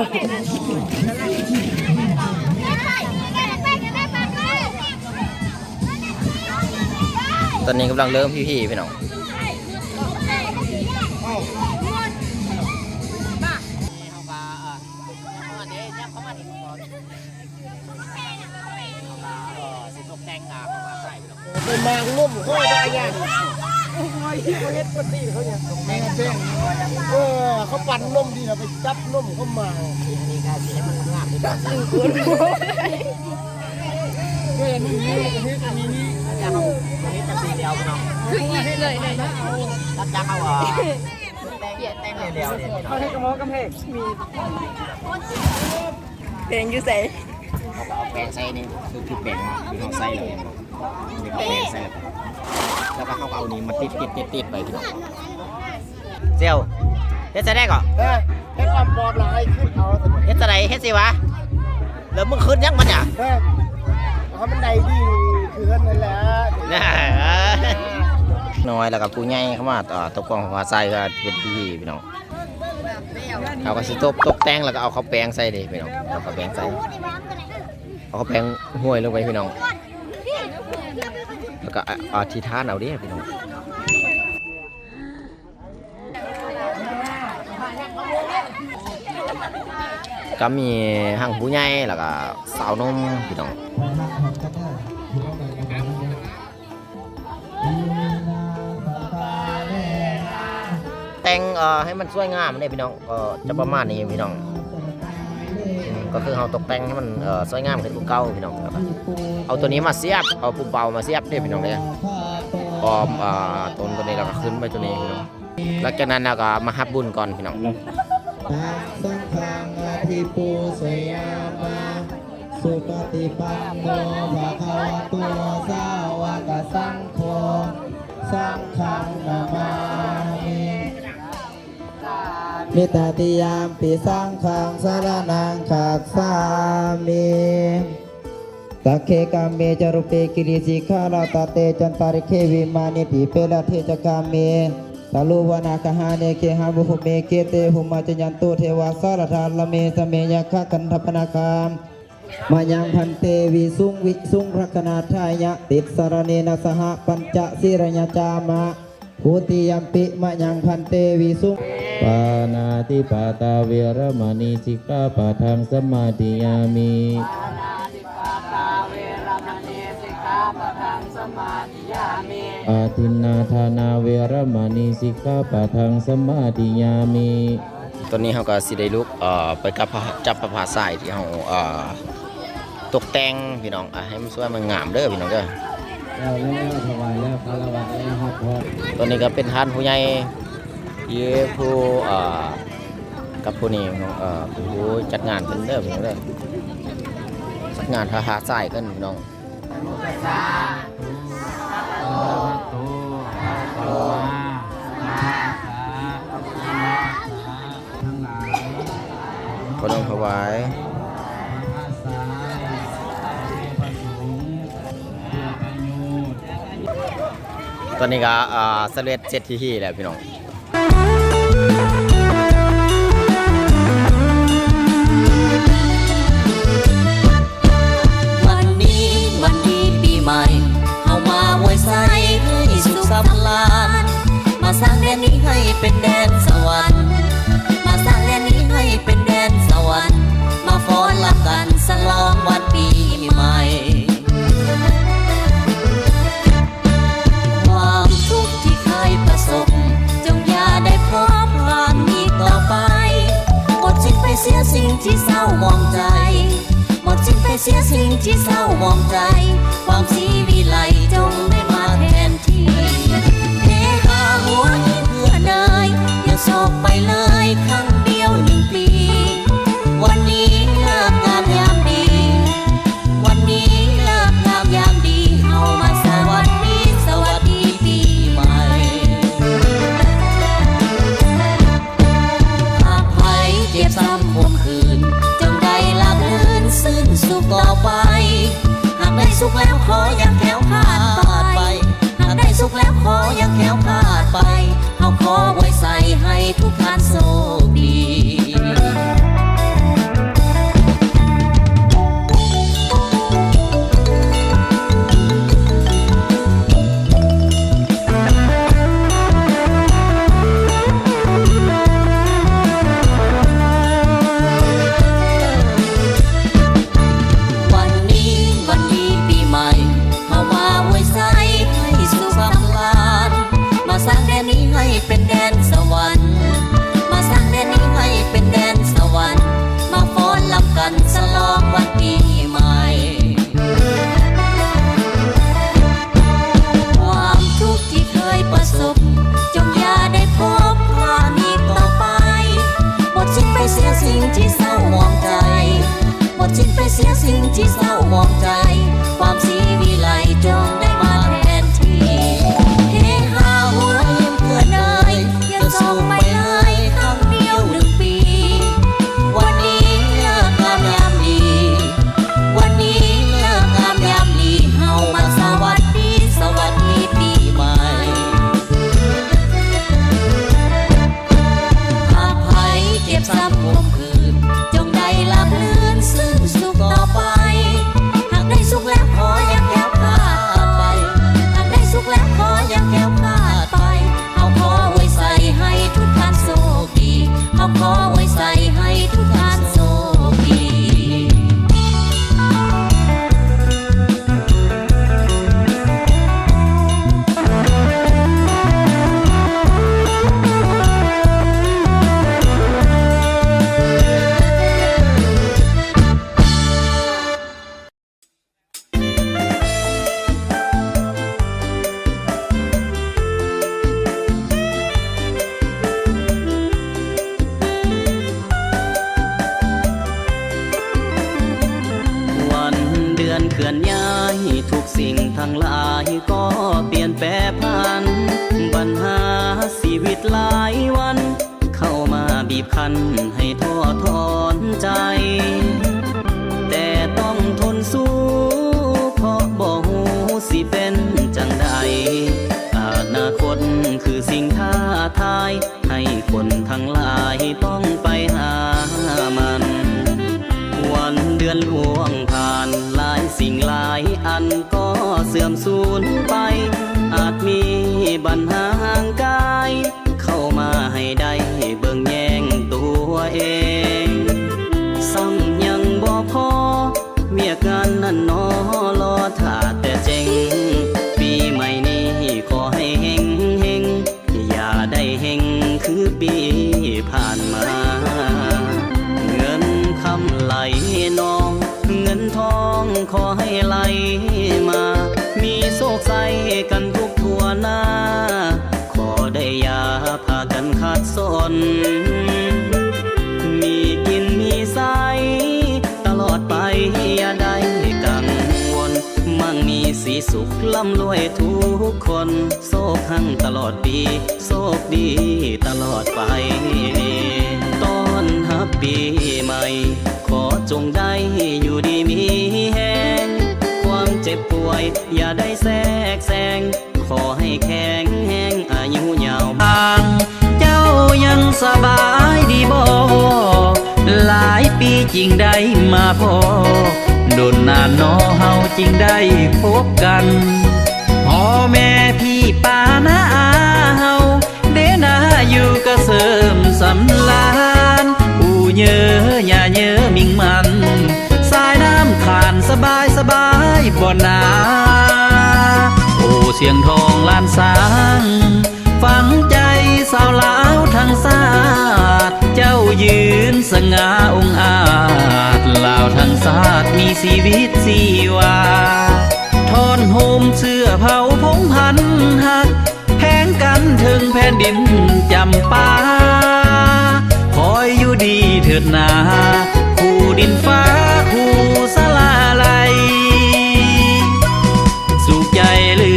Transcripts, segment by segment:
ຕອນນີ້ກຳລັງເລີ່ມພິທີພີ່ນ້ອງ. ໄປໝາກນົມເຂົາວ່າຢ່າງ ໂອ້ຍ ເຂົາເຮັດປະຕິເຂົາຫຍັງ ແມ່ນແປ້ງ ເອີ ເຂົາປັ່ນນົມດີນະ ໄປຈັບນົມເຂົາໝາກ ອັນນີ້ກະຊິໃຫ້ມັນງາມໆ ເອີ ອັນນີ້ເຮັດ ອັນນີ້ນີ້ ເຮັດຈັງຊີ້ແລ້ວພີ່ນ້ອງ ຄືອີກເລີຍ ຫຼັງຈາກເຮົາ ແຕ່ງ ແຕ່ງແລ້ວນີ້ ເຮົາເຮັດກະໝໍກຳແພງ ແປ້ງຢູ່ໃສ? ເຮົາກະເອົາແປ້ງໃສ່ນີ້ ຄື ຄືແປ້ງທີ່ເຮົາໃສ່ແລ້ວ ເອົາແປ້ງໃສ່ ແລ້ວກະເຮົາກະເອົານີ້ມາຕິດໆໆໄປພີ່ນ້ອງ. ແຈ່ວ ເຮັດຈັ່ງໃດເກາະ? ເອີ ເຮັດຄວາມປອດລະໃຫ້ຂຶ້ນເອົາ ເຮັດຈັ່ງໃດ ເຮັດຊິວະ ແລ້ວມຶງຂຶ້ນຍັງມັນຫຍັງ? ເອີ ເອົາໃຫ້ມັນໄດ້ດີຄືເຮືອນຫັ້ນແຫຼະ ນ້ອຍ ແລ້ວກະຜູ້ໃຫຍ່ເຂົ້າມາ ເອີ ຕົບກອງພາສາຍ ເປັນພິທີພີ່ນ້ອງ. ເຮົາກະຊິຕົບ ຕົບແຕ່ງ ແລ້ວກະເອົາເຂົ້າແປ້ງໃສ່ເດ້ພີ່ນ້ອງ ເອົາເຂົ້າແປ້ງໃສ່ ເອົາເຂົ້າແປ້ງຫ້ວຍລົງໄປພີ່ນ້ອງ ແລ້ວກະອະ ອະທິຖານເອົາເດ້ພີ່ນ້ອງ. ກະມີທັງຜູ້ໃຫຍ່ ແລ້ວກະສາວໜຸ່ມພີ່ນ້ອງ. ແຕ່ງ ເອີ ໃຫ້ມັນສວຍງາມເດ້ພີ່ນ້ອງ ກໍຈະປະມານນີ້ພີ່ນ້ອງ ກໍຄືເຮົາຕົກແຕ່ງໃຫ້ມັນ ເອີ ສວຍງາມຂຶ້ນກວ່າເກົ່າພີ່ນ້ອງ ແລ້ວກໍເອົາໂຕນີ້ມາສຽບ ເອົາປຸ່ມເປົ່າມາສຽບເດ້ພີ່ນ້ອງເດ້ ອ້ອມ ເອີ ຕົ້ນໂຕນີ້ ແລ້ວກໍຂຶ້ນໄປໂຕນີ້ພີ່ນ້ອງ. ຫຼັງຈາກນັ້ນເຮົາກໍມາຮັບບຸນກ່ອນພີ່ນ້ອງ. ຕັງສັງຄັງອະພິປູຊະຍາມະ ສຸປະຕິປັນໂນ ພະຄະວະໂຕ ສາວະກະສັງໂຄ ສັງຄັງນະມາມິ ເມຕາຕິຍາມປິ ສັງຄັງສະລະນັງຄັດສາມິ ສັກເຂກະເມຈະຣູເປກິລິສິຂາລະຕະເຕ ຈັນຕາລິເຂວິມານີ ດີເປລະເທຈະກະເມ ຕະລຸວະນາຄະຫາເນເຄຫະມຸຂຸເມ ເກເຕໂຫມະຈະຍັນຕຸ ເທວາສາລະທາລະເມ ສະເມ ຍັກຂະກັນທະປະນາຄາ ມະຍັງພັນເຕ ວິສຸງ ວິສຸງລັກຂະນາທາຍະ ຕິດສະລະເນນະສະຫະ ປັນຈະສີລະຍະຈາມະ ທຸຕິຍຳປິ ມະຍັງພັນເຕ ວິສຸງ ປານາຕິປາຕາເວລະມະນີ ສິກຂາປະທັງສະມາທິຍາມິ ປານາຕິປາຕາເວລະມະນີ ສິກຂາປະທັງສະມາທິຍາມິ ອະທິນນາທານາເວລະມະນີ ສິກຂາປະທັງສະມາທິຍາມິ. ຕອນນີ້ເຮົາກໍຊິໄດ້ລຸກ ເອີ ໄປກັບພະ ຈັບພະພາຊາຍທີ່ເຮົາ ເອີ ຕົກແຕ່ງພີ່ນ້ອງ ອ່າ ໃຫ້ມັນສວຍມັນງາມເດີພີ່ນ້ອງເດີ. ແລ້ວແລ້ວ ຖວາຍແລ້ວ ຄາລະວະແລ້ວ ຮັບພອນ. ຕອນນີ້ກໍເປັນທ່ານຜູ້ໃຫຍ່ ທີ່ຜູ້ ເອີ ກັບຜູ້ນີ້ເນາະ ເອີ ຜູ້ຈັດງານເພິ່ນເດີພີ່ນ້ອງເດີ ຈັດງານພະພາຊາຍເພິ່ນພີ່ນ້ອງ. ຂໍນ້ອມຖວາຍ ຕອນນີ້ກໍ ອ່າ ສຳເລັດເສັດພິທີແລ້ວພີ່ນ້ອງ. ວັນນີ້ວັນດີປີໃໝ່ ເຮົາມາອວຍໄຊໃຫ້ສຸກສຳລານ ມາສ້າງແດນນີ້ໃຫ້ເປັນແດນສະຫວັນ ມາສ້າງແດນນີ້ໃຫ້ເປັນແດນສະຫວັນ ມາຟ້ອນລຳກັນສະຫຼອງວັນປີໃໝ່. ຄວາມທຸກທີ່ເຄີຍປະສົບ ຈົ່ງຢ່າໄດ້ພົບຜ່ານອີກຕໍ່ໄປ ໝົດສິ້ນໄປເສຍສິ່ງທີ່ເສົ້າໝອງໃຈ ໝົດສິ້ນໄປເສຍສິ່ງທີ່ເສົ້າໝອງໃຈ ຄວາມສີວິໄລຈົ່ງໄດ້ມາແທນທີ່ ເຮຮາຫົວຍິງເພື່ອນເອີຍ ຢ່າໂສກໄປເລີຍຄັ້ງດຽວໜຶ່ງປີ ວັນນີ້ເລີກງາມຍາມດີ ວັນນີ້ເລີກງາມຍາມດີ ເຮົາມາສະຫວັດດີ ສະຫວັດດີປີໃໝ່ ຫາກໃຜເຈັບຊ້ຳຄົມຂືນ ຈົ່ງໄດ້ລາບລື່ນຊື່ນສຸກຕໍ່ໄປ ຫາກໄດ້ສຸກແລ້ວຂໍຢ່າແຄ້ວຄາດໄປ ຫາກໄດ້ສຸກແລ້ວຂໍຢ່າແຄ້ວຄາດໄປ ເຮົາຂໍອວຍໄຊໃຫ້ທຸກທ່ານໂຊກດີ. ມອງໃຈ ໝົດສິ້ນໄປເສຍສິ່ງທີ່ເສົ້າໝອງໃຈ ຄວາມສີວິໄລຈົ່ງໄດ້ມາແທນທີ່ ເຮຮາຫົວຍິ້ມເພື່ອນເອີຍ ຢ່າໂສກໄປເລີຍຄັ້ງດຽວໜຶ່ງປີ ວັນນີ້ເລີກງາມຍາມດີ ວັນນີ້ເລີກງາມຍາມດີ ເຮົາມາສະຫວັດດີ ສະຫວັດດີປີໃໝ່ ຫາກໃຜເຈັບຊ້ຳຂົມຂືນ ຈົ່ງໄດ້ລາບລື່ນຊື່ນສຸກຕໍ່ໄປ ຫາກໄດ້ສຸກແລ້ວຂໍຢ່າແຄ້ວຄາດໄປ ຫາກໄດ້ສຸກແລ້ວຂໍຢ່າແຄ້ວຄາດໄປ ເຮົາຂໍອວຍໄຊໃຫ້ທຸກທ່ານໂຊກດີ ເຮົາຂໍອວຍໄຊໃຫ້ທຸກທ່ານໂຊກດີ. ວັນເດືອນເຄື່ອນຍ້າຍ ທຸກສິ່ງທັງຫຼາຍກໍປ່ຽນແປຜັນ ບັນຫາຊີວິດຫຼາຍວັນ ເຂົ້າມາບີບຄັ້ນໃຫ້ທໍ້ຖອນໃຈ ແຕ່ຕ້ອງທົນສູ້ ເພາະບໍ່ຮູ້ຊິເປັນຈັ່ງໃດ ອະນາຄົດຄືສິ່ງທ້າທາຍ ໃຫ້ຄົນທັງຫຼາຍຕ້ອງໄປຫາມັນ ວັນເດືອນລ່ວງຜ່ານ ຫຼາຍສິ່ງຫຼາຍອັນກໍເສື່ອມສູນໄປ ອາດມີບັນຫາຮ່າງກາຍ ເຂົ້າມາໃຫ້ໄດ້ເບິ່ງແຍງຕົວເອງ ຊ້ຳຍັງບໍ່ພໍ ວຽກງານນັ້ນໜໍ ລໍຖ້າແຕ່ເຈັງ ປີໃໝ່ນີ້ຂໍໃຫ້ເຮັງໆ ຢ່າໄດ້ເຮັງຄືປີຜ່ານມາ ເງິນຄຳໄຫຼນອງ ເງິນທອງຂໍໃຫ້ໄຫຼມາ ມີໂຊກໃສກັນທຸກທົ່ວໜ້າ ຂໍໄດ້ຢ່າພາກັນຂັດສົນ ມີກິນມີໃຊ້ຕະຫຼອດໄປ ຢ່າໄດ້ກັງວົນ ມັ່ງມີສີສຸກ ລ່ຳລວຍທຸກຄົນ ໂຊກຮັ່ງຕະຫຼອດປີ ໂຊກດີຕະຫຼອດໄປ ຕ້ອນຮັບປີໃໝ່ ຂໍຈົ່ງໄດ້ຢູ່ດີມີແຮງ ຄວາມເຈັບປ່ວຍຢ່າໄດ້ແຊກແຊງ ຂໍໃຫ້ແຂງແຮງອາຍຸຍາວບາງ ເຈົ້າຍັງສະບາຍດີບໍ່? ຫຼາຍປີຈຶ່ງໄດ້ມາພໍ້ ດົນນານໜໍເຮົາຈຶ່ງໄດ້ພົບກັນ ພໍ່ແມ່ພີ່ປ້ານ້າອາເຮົາ ເດນາຢູ່ກະເສີມສຳລານ ປູ່ເຍີຍ່າເຍີມິ່ງມັນ ສາຍນ້ຳຂານສະບາຍສະບາຍບໍ່ນາ ໂອ ຊຽງທອງລ້ານຊ້າງ ຝັງໃຈຊາວລາວທັງຊາດ ເຈົ້າຢືນສະຫງ່າອົງອາດ ລາວທັງຊາດມີຊີວິດຊີວາ ທ້ອນໂຮມເສື້ອເຜົ່າພົງພັນຮັກ ແພງກັນເທິງແຜ່ນດິນຈຳປາ ຂໍໃຫ້ຢູ່ດີເທີດນາ ຄູ່ດິນຟ້າຄູ່ສາລາໄລ ສຸກໃຈເຫຼື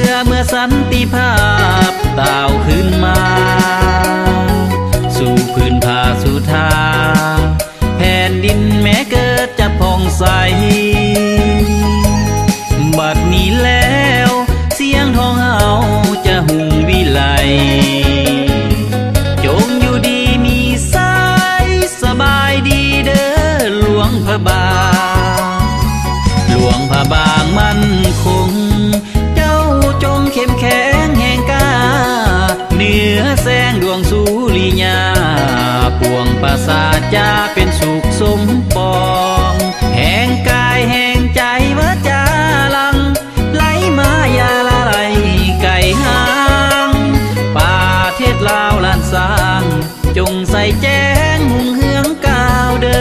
ອເມື່ອສັນຕິພາບຕ່າວຄືນມາ ສູ່ພື້ນຜາສຸທາ ແຜ່ນດິນແມ່ເກີດຈະຜ່ອງໃສ ບັດນີ້ແລ້ວ ຊຽງທອງເຮົາຈະຮຸ່ງວິໄລ ຈົ່ງຢູ່ດີມີໄຊ ສະບາຍດີເດີຫຼວງພະບາງ ຫຼວງພະບາງໝັ້ນຄົງ ເຈົ້າຈົ່ງເຂັ້ມແຂງແຮງກ້າ ເໜືອແສງດວງສຸລິຍາ ປວງປາສາດຈະເປັນສຸກສົມປອງ ແຮງກາຍແຮງໃຈວາຈາຫຼັ່ງ ໄຫຼມາຢ່າລະໄຫຼໄກຫ່າງ ປະເທດລາວລ້ານຊ້າງ ຈົ່ງໃສແຈ້ງຮຸ່ງເຮືອງກ້າວເດີ.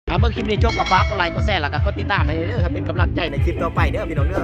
ຖ້າເບິ່ງຄລິບນີ້ຈົບກໍຝາກກົດໄລກົດແຊ ແລ້ວກໍກົດຕິດຕາມໃຫ້ເດີ ເປັນກຳລັງໃຈໃນຄລິບຕໍ່ໄປເດີພີ່ນ້ອງເດີ.